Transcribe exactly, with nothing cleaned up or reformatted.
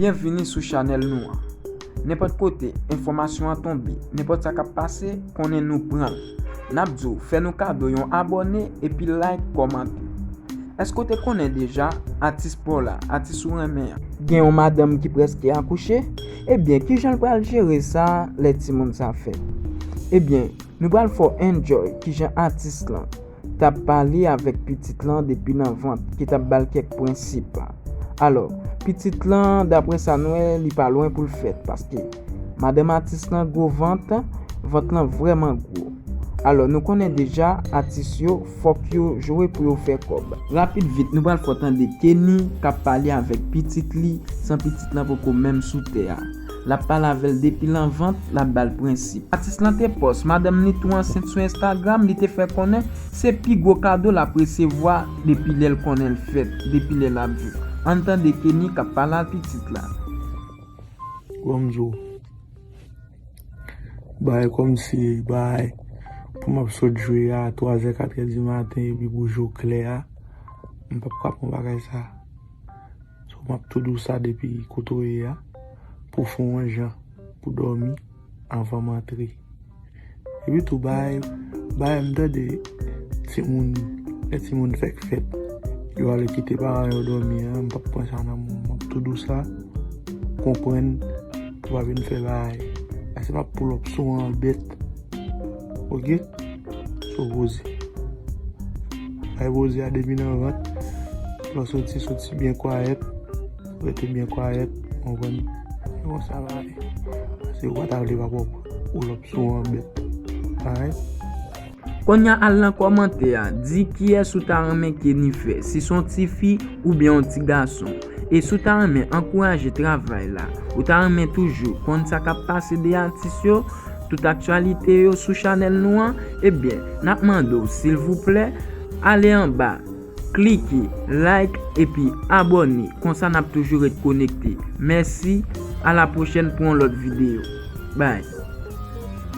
Byenvini sou chanèl nou an. Nenpòt kote enfòmasyon an tonbe, nenpòt sa k ap pase, konnen nou pran l. N ap di w, fè nou kado yon abòne epi like, kòmante. Èske w te konnen deja atis pa w la, atis ou renmen an, gen yon madanm ki prèske akouche? Ebyen, kijan l pral jere sa lè timoun sa fèt? Ebyen, nou pral fè w enjoy kijan atis lan t ap pale avèk pitit lan depi nan vant, ki t ap ba l kèk prensip. Alò, pitit lan, daprè sa n wè, li pa lwen pou l fèt, paske madanm atis lan gwo vant, vant lan vrèman gwo. Alò, nou konnen deja, atis yo, fòk yo jwe pou yo fè kòb. Rapid vit, nou pral fè w tande Kenny k ap pale avèk pitit li, san pitit lan poko menm sou tè a. L ap pale avè l depi nan vant, l ap ba l prensip. Atis lan te pòs madanm li tou ansent sou Instagram, li te fè konnen se pi gwo kado l ap resevwa depi lè l konnen l fèt, depi lè l ap viv. Ann tande Kenny k ap pale ak pitit la. Kòm di w, bay kòmsi bay pou m ap sot jwe a twazè, katrè di maten epi pou jou klè a, m p ap ka pran bagay sa. So, m ap tou di w sa depi kote w ye a, pou fè w yon jan pou dòmi anvan m antre. Epi tou bay, bay m tande timoun, lè timoun fèk fèt, yo ale kite paran yo dòmi an, m p ap pran sa nan men w, m ap tou di w sa, konprann, pou pa vin fè bagay. Paske m ap pull up sou an bèt. Oke? So poze. Bay poze a depi nan vant. Lè w soti, soti byen kwayèt. Rete byen kwayèt. Konprann? Se konsa bagay. Paske ou pa ta vle pa pull up sou an bèt. Alright? Kounye a al nan kòmantè a, di kiyès ou ta renmen Kenny fè, si se yon tifi oubyen yon ti gason. E si w ta renmen ankouraje travay la, ou ta renmen toujou konn sa k ap pase de atis yo, tout aktyalite yo sou chanèl nou an, ebyen, n ap mande w, silvouplè, ale anba, klike, like, epi abòne, konsa n ap toujou ret konekte. Mèsi, a la pwochèn pou yon lòt videyo. Bye.